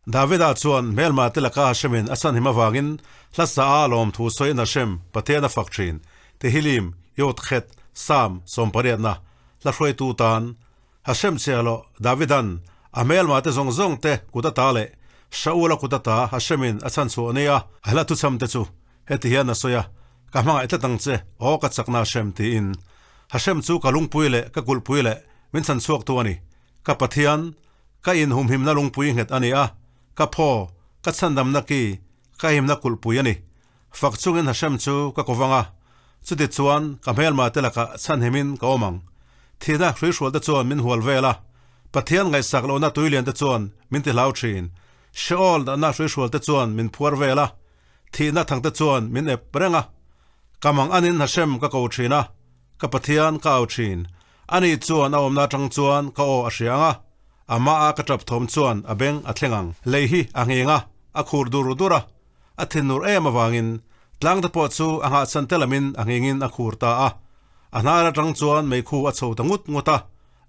Davida chuan hmelma te laka Hashemin a chhan him avangin hla sa a lawmthu sawiin Hashem, Pathian a fak thin. Tehillim, Yod Chet, Psalm, sawmpariatna, hla hruaitu tan Hashem chiahloh Davidan a hmelma te zawng zawng te kut ata leh Shaula kut ata Hashemin a chhan chhuah nia a hla thuchham te chu heti hian a sawi a, Ka hmangaih tlat ang che, aw ka chakna Hashem tiin. Hashem chu ka lungpui leh ka kulhpui leh min chhan chhuaktu a ni. Ka Pathian, Ka inhumhimna lungpui nghet a ni a, ka phaw, ka chhandamna ki, ka himna kulhpui a ni. Fak chungin Hashem chu ka kovang a, chutichuan ka hmelma te lakah chhanhimin ka awm ang. Thihna hruihrual te chuan min hual vel a, Pathian ngaihsak lohna tuilian te chuan min ti hlau thin. Sheol dahna hruihrual te chuan min phuar vel a, thihna thang te chuan min ep reng a. Ka mang anin Hashem ka ko thin a, ka Pathian ka au thin. Ani chuan a awmna atang chuan ka aw a hria ang a, amah a ka tap thawm chuan a beng a thleng ang. Lei hi a ngheng a, a khur dur dur a, a thinur em avangin tlangte pawh chu a nghahchhan te lamin a nghengin a khur ta a. A hnar atang chuan meikhu a chho ta ngut ngut a,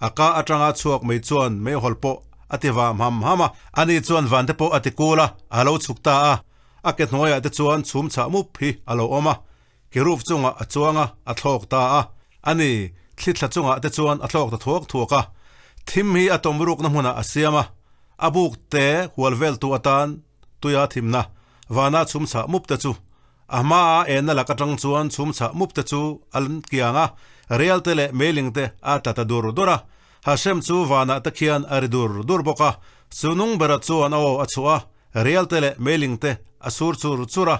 a ka atanga chhuak mei chuan meihawl pawh a ti vam ham ham a. Ani chuan vante pawh a ti kul a, a lo chhuk ta a, a ke hnuaiah te chuan chhum chhah mup hi a lo awm a. Kerub chungah a chuang a, a thlawk ta a. A ni, thli thla chungah te chuan a thlawk ta thuak thuak a. Thim hi a tawm rukna hmunah a siam a, a buk te hual veltu atan tuia thimna vana chhum chhah mup te chu a hmaa enna lak atang chuan chhum chhah mup te chu a kiang a, rial te leh meiling te a tla ta dur dur a. Hashem chu vanah te khian a ri dur dur bawk a, chu nung bera chuan a aw a chhuah a, rial te leh meiling te a sur chur chur a.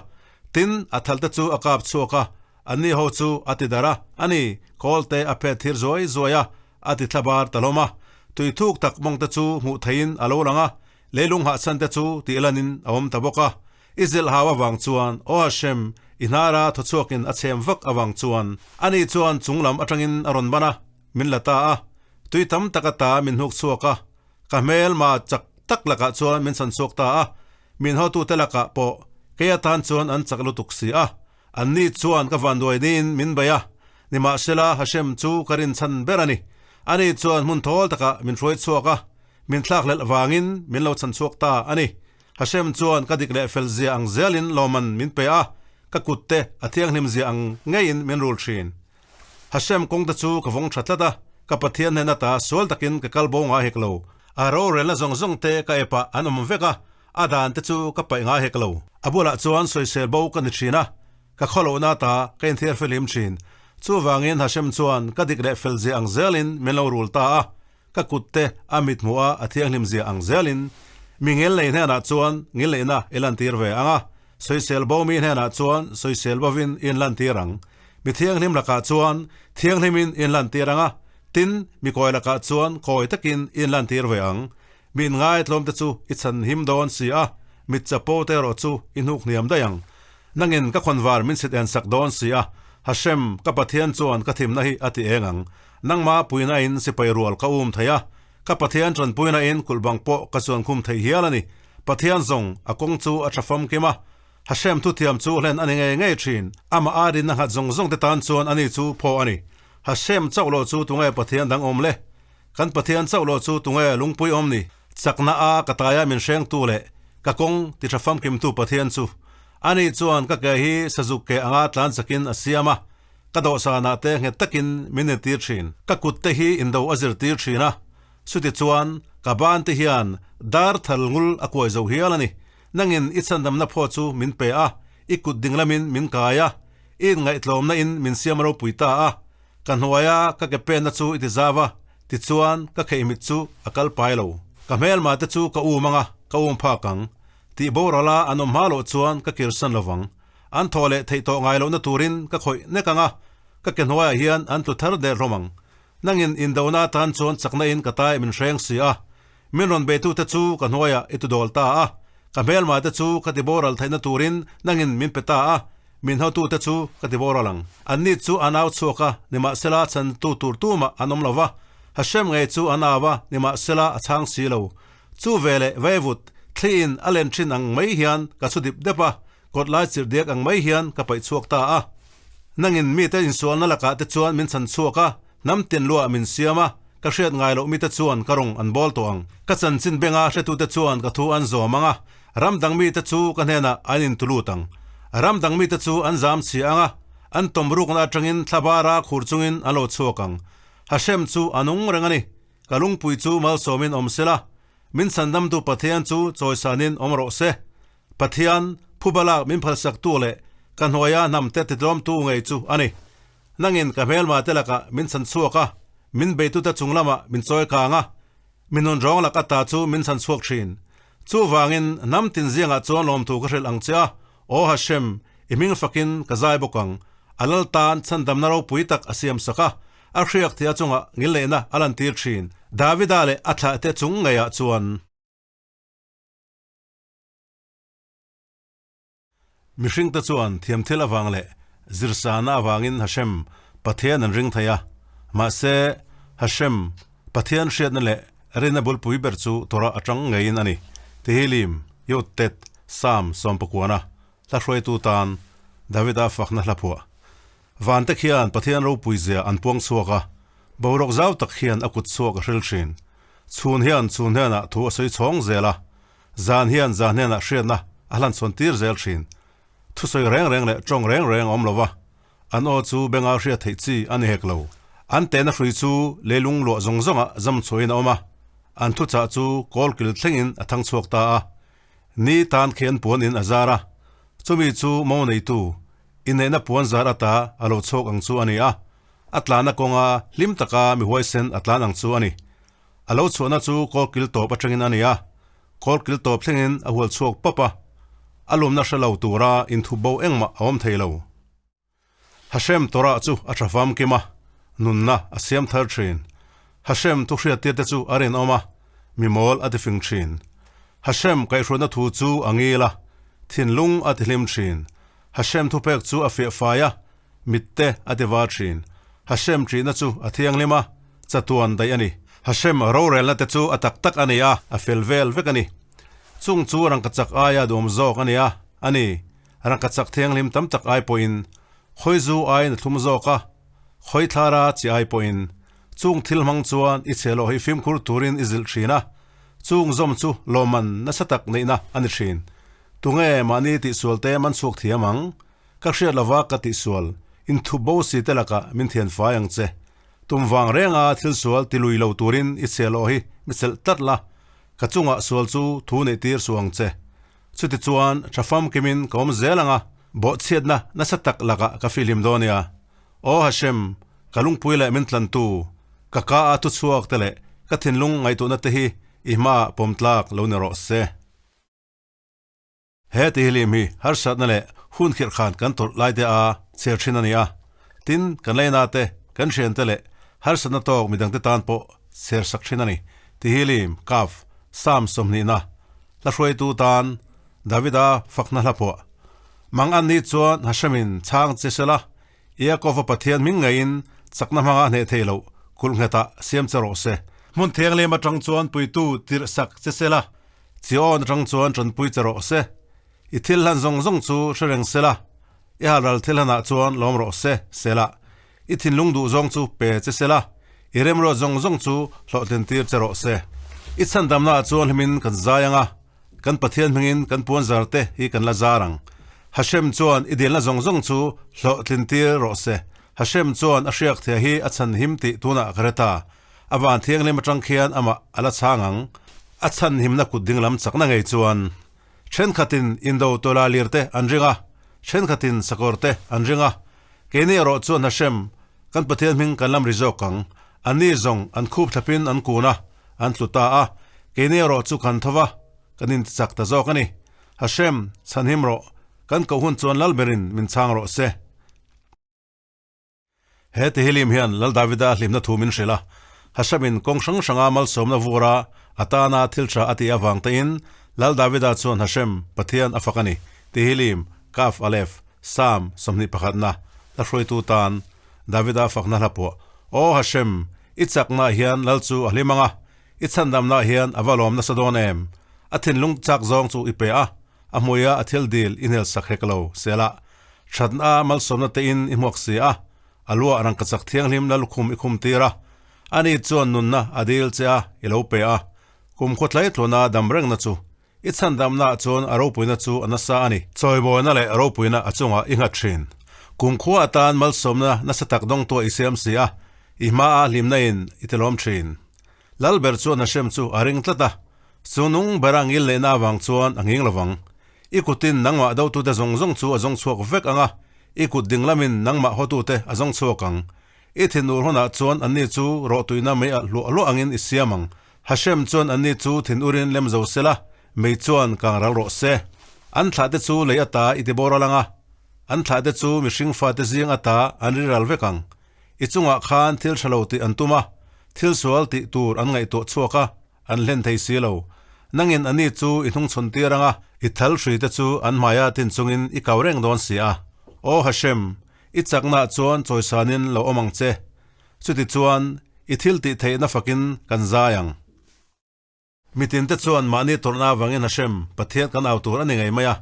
Tin, a thalte chu a kap chhuak a, anni ho chu a ti darh a, a ni, kawlte a phet thir zuai zuai a, a ti thla bar ta hlawm a. Tui thuk tak mawngte chu hmuh theihin a lo lang a, leilung hahchhan te chu tih lanin a awm ta bawk a. I zilh hau avang chuan, Aw Hashem, i hnara thaw chhuakin a chhem vak avang chuan, ani chuan chung lam atangin a rawn ban a, min la ta a, tui tam tak ata min hnuk chhuak a, ka hmelma chak tak lakah chuan min chhan chhuak ta a, Min hotute lakah pawh kei atan chuan an chak lutuk si a, anni chuan ka vanduai niin min bei a, nimahsela Hashem chu ka rinchhan ber a ni. Ani chuan hmun thawl takah min hruai chhuak a, min thlakhlelh vangin min lo chhan chhuak ta a ni. Hashem chuan ka dik leh fel zia ang zelin lawmman min pe a, ka kutte a thianghlim zia ang ngeiin min rul thin. Hashem kawngte chu ka vawng tha tlat a, ka Pathian hnen ata sual takin ka kal bo ngai hek lo. A rorelna zawng zawng te ka epah an awm vek a, a dan te chu ka paih ngai hek lo. A bulah chuan sawisel bo ka ni thin a, ka khawlohna ata ka inthiar felhim thin. Chuvangin Hashem chuan ka dik leh fel zia ang zelin min lo rul ta a, ka kut te a mithmuh a a thianghlim zia ang zelin mi ngilnei hnenah chuan ngilneihna i lantir ve ang a, sawisel bo mi hnenah chuan sawisel bovin i inlantir ang. Mi thianghlim lakah chuan thianghlimin i inlantir ang a, tin, mi kawi lakah chuan kawi takin i inlantir ve ang. Mi inngaihtlawmte chu i chhanhim dawn si a, mit chapo te erawh chu i hnuk hniam daih ang. Nangin ka khawnvar min chhit en sak dawn si a, Hashem, ka Pathian chuan ka thimna hi a ti eng ang. Nangmah puina in sipai rual ka um thei a, ka Pathian tanpuina in kulh bang pawh ka chuan khum thei hial a ni. Pathian zawng, a kawng chu a tha famkim a, Hashem thuthiam chu hlen a ni ngei ngei thin. Amah a rinna nghat zawng zawng te tan chuan ani chu phaw a ni. Hashem chauh loh chu tunge Pathian dang awm le? Kan Pathian chauh loh chu tunge lungpui awm ni? Chakna a ka taia min hrengtu leh ka kawng ti tha famkimtu Pathian chu. Ani chuan ka ke hi sazuk ke anga tlan chakin a siam a, ka dawhsanah te nghet takin min entir thin. Ka kut te hi indo a zirtir thin a, chuti chuan ka ban te hian dar thal ngul a kuai zo hial a ni. Nangin i chhandamna phaw chu min pe a, i kut ding lamin min kai a, i inngaihtlawmna in min siam ropui ta a. Ka hnuaia ka ke penna chu i ti zau a, tichuan ka kheihmit chu a kal pai lo. Ka hmelma te chu ka um ang a, ka um phak ang. Tih borala an awm hma loh chuan ka kirsan lo vang. An thaw leh theih tawh ngai lohna turin ka khawih nek ang a, ka ke hnuaiah hian an tlu thar der hlawm ang. Nangin indona atan chuan chakna in ka tai min hreng si a, min rawn beitute chu ka hnuaiah i tudawl ta a, ka hmelma te chu ka ti boral theihna turin nangin min pe ta a, min hotute chu ka ti boral ang. Anni chu an au chhuak a, nimahsela chhantu tur tumah an awm lo va, Hashem ngei chu an au a, nimahsela a chhang si lo. Chu veleh vaivut thliin a len thin ang mai hian ka chhu dip dep a, kawt lai chirh diak ang mai hian ka paih chhuak ta a. Nangin mite insualna lakah te chuan min chhan chhuak a, hnam tin luah min siam a. Ka hriat ngai loh mite chuan ka rawng an bawl tawh ang. Ka chanchin benga hretute chuan ka thu an zawm ang a, ram dang mite chu ka hnenah an intulut ang. Ram dang mite chu an zam chhia ang a, an tawm rukna atangin thla bara khur chungin an lo chhuak ang. Hashem chu a nung reng a ni. Ka lungpui chu malsawmin awm sela, min chhandamtu Pathian chu chawisanin awm rawh se. Pathian, phubalak min phalsaktu leh ka hnuaia hnamte titlawmtu ngei chu a ni. Nangin ka hmelma te lakah min chhan chhuak a, min beitute chung lamah min chawi kang a, mi nun rawng lak ata chu min chhan chhuak thin. Chuvangin hnam tin ziangah chuan lawmthu ka hrilh ang che a, Aw Hashem, i hming fakin ka zai bawk ang. A lal tan chhandamna ropui tak a siam sak a, a hriak thih a chungah ngilneihna a lantir thin, Davida leh a thlahte chung ngeiah chuan. Mihringte chuan thiamthil avang leh zirsana avangin Hashem, Pathian an ring thei a. Mahse, Hashem, Pathian hriatna leh rinna bulpui ber chu Torah atang ngeiin a ni. Tehillim, Yod Tet, Psalm sawmpakuana, hla hruaitu tan Davida fakna hla phuah. Vante khian Pathian ropui zia an puang chhuak a, boruak zau tak hian a kut chhuak a hril thin. Chhun hian chhun hnenah thu a sawi chhawng zel a, Zan hian zan hnenah hriatna a hlanchhawn tir zel thin. Thusawi reng reng leh tawng reng reng a awm lo va, an aw chu benga hriat theih chi a ni hek lo. An tehna hrui chu leilung luah zawng zawngah zam chhuahin a awm a, an thuchah chu kawlkil thlengin a thang chhuak ta a. Ni tan khian puan in a zar a, chumi chu mo neitu inneihna puan zar ata a lo chhuak ang chu a ni a, a tlanna kawnga hlim taka mi huaisen a tlan ang chu a ni. A lo chhuahna chu kawlkil tawp atangin a ni a, kawlkil tawp thlengin a hual chhuak pawp a, a lumna hre lo tura inthup bo engmah a awm thei lo. Hashem Torah chu a tha famkim a, nunna a siam thar thin. Hashem thu hriattir te chu a rinawm a, mi mawl a tifing thin. Hashem kaihhruatna thu chu a ngil a, thinlung a tihlim thin. Hashem thupek chu a fiah fai a, Mitte a ti var thin. Hashem ṭihna chu a thianghlim a, chatuan daih a ni. Hashem rorelna te chu a tak tak a ni a, a fel vel vek a ni. Chung chu rangkachak aia duam zawk a ni a, a ni. Rangkachak thianghlim tam tak ai pawhin khawizu aiin a thlum zawk a, khawi thlara chi ai pawhin. Chung thil hmang chuan i chhelawh hi fimkhur turin i zilh thin a, chung zawm chu lawmman nasa tak neihna a ni thin. Tunge mahni tihsual te man chhuak thiam ang? Ka hriat lova ka tihsual, inthup bo si te lakah min thian fai ang che. Tum vang renga thil sual ti lui lo turin i chhiah lawh hi mi chelh tlat la, ka chungah sual chu thu neih tir suh ang che. Chutichuan tha famkimin ka awm zel ang a, bawhchhiatna nasa tak lakah ka fihlim dawn nia. Aw Hashem, ka lungpui leh min tlantu, ka ka a thuchhuak te leh ka thinlung ngaihtuahna te hi i hmaah pawm tlak lo ni rawh se. He tihlim hi harsatna leh hun khirh khan kan tawrh lai te a chher thin a ni a, tin, kan leina te, kan thiante leh harsatna tawk midangte tan pawh chher sak thin a ni. Tihlim, Kaf, Psalm sawmhnihna, hla hruaitu tan Davida fakna hla phuah. Mang an nih chuan Hashemin chhang che sela, Iakova Pathian hming ngeiin chakna hmanga hneh thei loh kulh nghetah siam che rawh se. Hmun thianghlim atang chuan puitu tirh sak che sela, Chiawn atang chuan tanpui che rawh se. I thil hlan zawng zawng chu hre reng sela, i halral thil hlanah chuan lawm rawh se, sela. I thinlung duh zawng chu pe che sela, i remruat zawng zawng chu hlawhtlin tir che rawh se. I chhandamnaah chuan hlimin kan zai ang a, kan Pathian hmingin kan puan zar te hi kan la zar ang. Hashem chuan i dilna zawng zawng chu hlawhtlin tir rawh se. Hashem chuan a hriak thia hi a chhan him tih tunah ka hre ta. A van thianghlim atang khian amah a la chhang ang. A chhan himna kut ding lam chakna ngei chuan thenkhatin indo tawla lir te an ring a, thenkhatin sakawr te an ring a. Keini erawh chuan Hashem, kan Pathian hming kan lam ri zawk ang. Anni zawng an khup thlapin an kun a, an tlu ta a. Keini erawh chu kan tho va, kan intichak ta zawk a ni. Hashem, chhanhim rawh, kan koh hun chuan lal berin min chhang rawh se. He Tehillim hian Lal Davida hlimna thu min hrilh a, Hashemin kawng hrang hranga malsawmna vura a tana thil tha a tih avang tein Lal Davida chuan Hashem, Pathian a fak a ni. Tehillim, Kaf Aleph, Psalm 21na, hla hruaitu tan Davida fakna hla pawh, Aw Hashem, i chaknaah hian Lal chu a hlim ang a, i chhandamnaah hian a va lawm nasa dawn em? A thinlung chak zawng chu i pe a, a hmuia a thil dil i hnial sak hek lo, sela. Thatna malsawmna tein i hmuak si a, a luah rangkachak thianghlim la lukhum i khum tir a. Ani chuan nunna a dil che a, i lo pe a. Kum khawtlai tluna dam rengna chu i chhandamnaah chuan a ropuina chu a nasa a ni. Chawibawina leh ropuina a chungah i nghat thin. Kumkhua atan malsawmna nasa tak dawngtuah i siam si a, i hmaa hlimna in i tilawm thin. Lalber chuan Hashem chu a ring tlat a, chu nung bera ngil neihna avang chuan a nghing lovang. I kutin nangmah dotute zawng zawng chu a zawng chhuak vek ang a, i kut ding lamin nangmah hawtute a zawng chhuak ang. I thinur hunah chuan anni chu rawhtuina mei a hluah hluah angin i siam ang. Hashem chuan anni chu thinurin lem zo sela, mei chuan kang ral rawh se. An thlahte chu lei ata i ti bawr alang a, an thlahte chu mihring fate zing ata an ri ral vek ang. I chungah khan thil tha lo tih an tum a, thil sual tih tur an ngaihtuah chhuak a, an hlen thei si lo. Nangin ani chu i hnungchhawn tir ang a, i thal hrui te chu an hmaia tin chungin i kau reng dawn si a. Aw Hashem, i chaknaah chuan chawisanin lo awm ang che. Chutichuan, i thil tih theihna fakin kan zai ang. Mitinte chuan mahni tawrhna avangin Hashem, Pathian kan au tur a ni ngei mai a.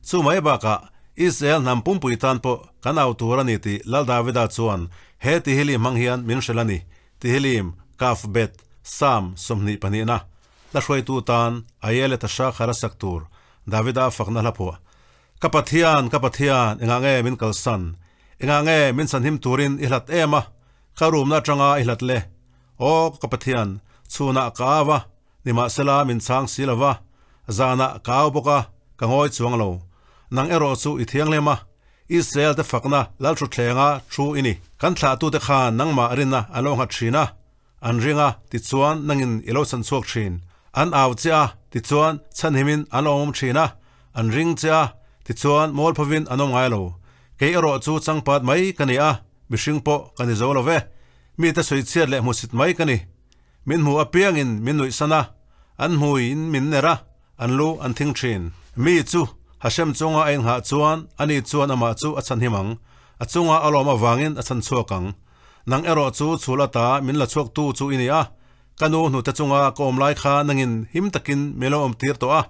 Chu mai bakah, Israel hnam pumpui tan pawh kan au tur a ni tih Lal Davida chuan he Tehillim hmang hian min hrilh a ni. Tehillim, Kaf Bet, Psalm 22na, Hla hruaitu tan Ayelet Hashachar a sak tur Davida fakna hla phuah. Ka Pathian, ka Pathian, engah nge min kalsan? Engah nge min chhanhim turin i hlat em a? Ka rumna atanga i hlat le? Aw ka Pathian, chhunah ka au a, nimahsela min chhang si lo va, zanah ka au bawk a, ka ngawi chuang lo. Nang erawh chu i thianghlim a, Israel te fakna Lalthutthlenga thu i ni. Kan thlahtute khan nangmah rinna an lo nghat thin a, an ring a, tichuan nangin i lo chhan chhuak thin. An au che a, tichuan chhanhimin an lo awm thin a, an ring che a, tichuan mawlphovin an awm ngai lo. Kei erawh chu changpat mai ka ni a, mihring pawh ka ni zo lo ve. Mite sawi chhiat leh hmusit mai ka ni. Min hmu apiangin min nuih san a, an hmuiin min ner a, an lu an thing thin. Mi chu Hashem chunga a inghah chuan ani chuan amah chu a chhanhim ang, a chunga a lawm avangin a chhan chhuak ang. Nang erawh chu chhul ata min la chhuaktu chu i ni a, ka nu hnute chunga ka awm lai kha nangin him takin min lo awm tir tawh a,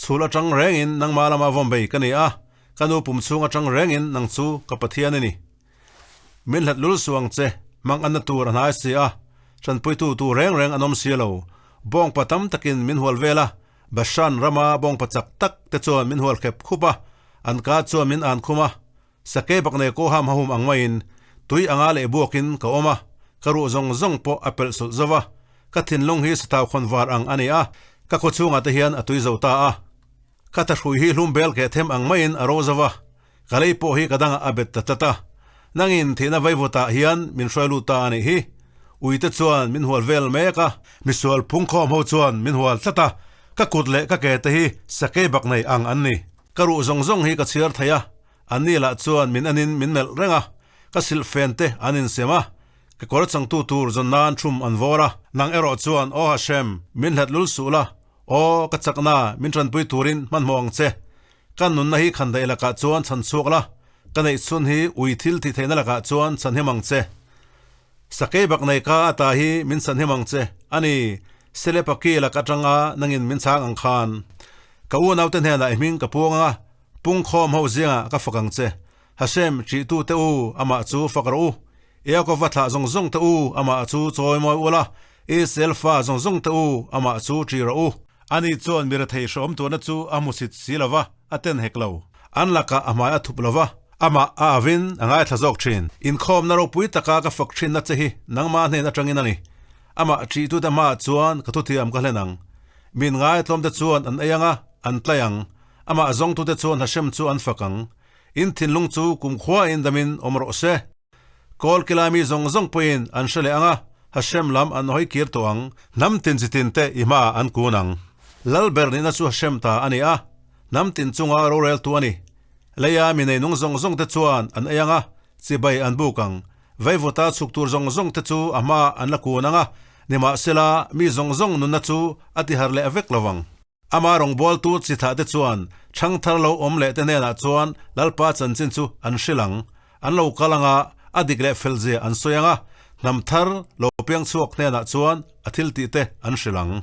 chhul atang rengin nangma lama vawm bei ka ni a, ka nu pum chhung atang rengin nang chu ka Pathian i ni. Min hlat lul suh ang che, mang anna tur a hnai si a, tanpuitu tur reng reng an awm si lo. Bawngpa tam takin min hual vel a, Bashan rama bawngpa chak tak te chuan min hual khep khup a, an ka chuan min an khum a. Sakei bak nei kawham hahum ang maiin tui anga leh buakin ka awm a, ka ruh zawng zawng pawh a pelh sulh zo va, ka thinlung hi satau khawn var ang a ni a, ka khawchhungah te hian a tui zo ta a. Ka thahrui hi hlum bel keh them ang maiin a ro zo va, Ka lei pawh hi ka dangah a bet ta tlat a, nangin thihna vaivutah hian min hruai lut ta a nih hi. Uite chuan min hual vel mek a, misual phungkhawm ho chuan min hual tlat a, ka kut leh ka ke te hi sakei bak nei ang an ni. Ka ruh zawng zawng hi ka chhiar thei a, anni lah chuan min anin min melh reng a, ka silhfen te an insem a, ka kawr changtu tur zawn nan thum an vawr a. Nang erawh chuan, Aw Hashem, min hlat lul suh la, aw ka chakna min tanpui turin hmanhmawh ang che. Ka nunna hi khandaih lakah chuan chhan chhuak la, ka neih chhun hi ui thil tih theihna lakah chuan chhan him ang che. Sakei bak nei ka ata hi min chhan him ang che, a ni, Selepaki lak atanga nangin min chhang ang khan. Ka unaute hnenah i hming ka puang anga, pungkhawm ho zingah ka fak ang che. Hashem, ṭihtu te u, amah chu fak rawh u. Yaakova thlah zawng zawng te u, amah chu chawi mawi ula, Israel fa zawng zawng te u, amah chu ṭih rawh u. Ani chuan mi rethei hreawm tuahna chu a hmusit si lo va, a ten hek lo. An lakah a hmai a thup lo va, amah a avin a ngaithla zawk thin. Inkhawmna ropui taka ka fak thinna che hi nangma hnen atangin a ni. Amah ṭihtute hmaah chuan ka thuthiam ka hlen ang. Min ngaitlawmte chuan an ei ang a, an tlai ang. Amah zawngtute chuan Hashem chu an fak ang. In thinlung chu kumkhuain damin awm rawh se. Kawl kilai mi zawng zawng pawhin an hre leh ang a, Hashem lam an hawi kir tawh ang. Hnam tin chi tin te i hmaah an kun ang. Lal ber nihna chu Hashem ta a ni a, hnam tin chunga roreltu a ni. Leia mi nei nung zawng zawng te chuan an ei ang a, chibai an buk ang. Veivuta chhuk tur zawng zawng te chu a hmaah an la kun ang a, nimahsela mi zawng zawng nunna chu a tihar leh vek lo vang. Ama rawngbawltu chi thlah te chuan ṭhangthar lo awm leh te hnenah chuan Lalpa chanchin chu an hrilh ang. An lo kal anga a dik leh fel zia an sawi ang a, hnam thar lo piang chhuak hnenah chuan a thil tih te an hrilh ang.